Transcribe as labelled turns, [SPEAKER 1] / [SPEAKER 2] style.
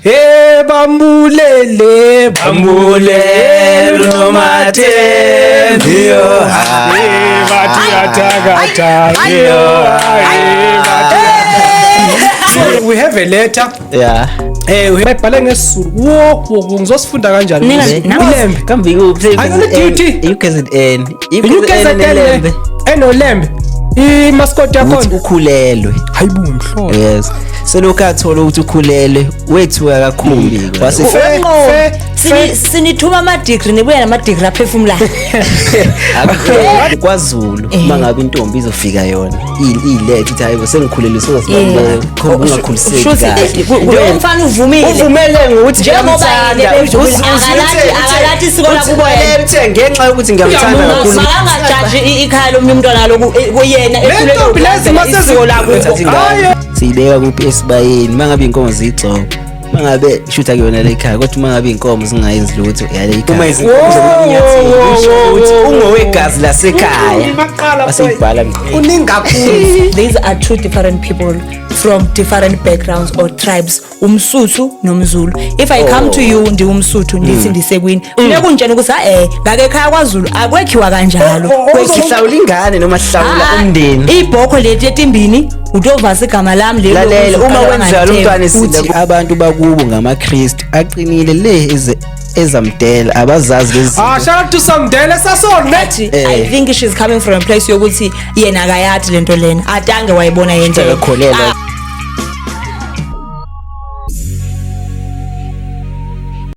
[SPEAKER 1] Hey, bambulele,
[SPEAKER 2] Bambulele nomathembiyo.
[SPEAKER 1] Hey, bathi athakatha.
[SPEAKER 2] Yo.
[SPEAKER 1] Hey, bathi. So we have a letter. Bayibhale ngesiZulu. Wo wo, ngizosifunda kanjani? Ilembe.
[SPEAKER 2] Kambe ikuphi?
[SPEAKER 1] Ayona duty.
[SPEAKER 2] UKZN.
[SPEAKER 1] UKZN
[SPEAKER 2] enelembe.
[SPEAKER 1] Enolembe. I-mascot
[SPEAKER 2] Ukuthi
[SPEAKER 1] yakhona.
[SPEAKER 2] ukhulelwe.
[SPEAKER 1] Hayibo, umhlolo.
[SPEAKER 2] Yes. Selokhu athola ukuthi ukhulelwe, wethuka kakhulu. Wase
[SPEAKER 3] Sinithuma ama-degree, nibuya nama-degree aphefumulayo.
[SPEAKER 2] KwaZulu uma ngabe intombi izofika yona ilethe ithi, "Hayibo, sengikhulelwe," sozibamba khomba ungakhuliseki
[SPEAKER 3] Shuthi
[SPEAKER 2] kahle.
[SPEAKER 3] lo mfana uvumile.
[SPEAKER 2] Uvumele ngokuthi
[SPEAKER 3] Njengoba
[SPEAKER 2] ngiyamthanda.
[SPEAKER 3] yena ebevumile, akalathi isiko lakubo yena.
[SPEAKER 2] Uthe ngenxa yokuthi ngiyamthanda kakhulu.
[SPEAKER 3] Makangajaji ikhaya lomunye umntwana loku kuyena.
[SPEAKER 1] Le ntombi lezi
[SPEAKER 3] Isiko lakubo.
[SPEAKER 2] Uthatha ingane, siyibeka kuphi? Esibayeni. Uma ngabe iy'nkomo ziyigxoba, uma ngabe shutha kuyona le ekhaya, kodwa uma ngabe iy'nkomo zingayenzi lutho, yale ekhaya. Uma izinkomo zokunyathela, kusho ukuthi ungowegazi lasekhaya.
[SPEAKER 1] Maqala.
[SPEAKER 2] Baseyibhala.
[SPEAKER 1] Kuningi kakhulu.
[SPEAKER 3] These are two different people from different backgrounds or tribes, umSuthu nomZulu. If I come to you ndiwumSuthu, ndithi ndisekwini, funeka ungitshene ukuthi ha-e, ngake ekhaya kwaZulu akwekhiwa kanjalo.
[SPEAKER 2] Sihlawula ingane noma sihlawula umndeni?
[SPEAKER 3] Ibhokho leti etimbini utovasa igama lami lelo.
[SPEAKER 2] Lalela, uma
[SPEAKER 3] uzuqala
[SPEAKER 2] wenzeka lo mntwana
[SPEAKER 3] wangathemba.
[SPEAKER 2] esile, abantu bakubo ngamaKristu aqinile le ezamdela, abazazi lezi
[SPEAKER 1] Ah,
[SPEAKER 2] zinto.
[SPEAKER 1] shout out to Samdele Sasol, ne?
[SPEAKER 3] Athi, I think she's coming from a place yokuthi yena akayathi lento lena, atange wayibona yenzeka.
[SPEAKER 2] Akakholelwa.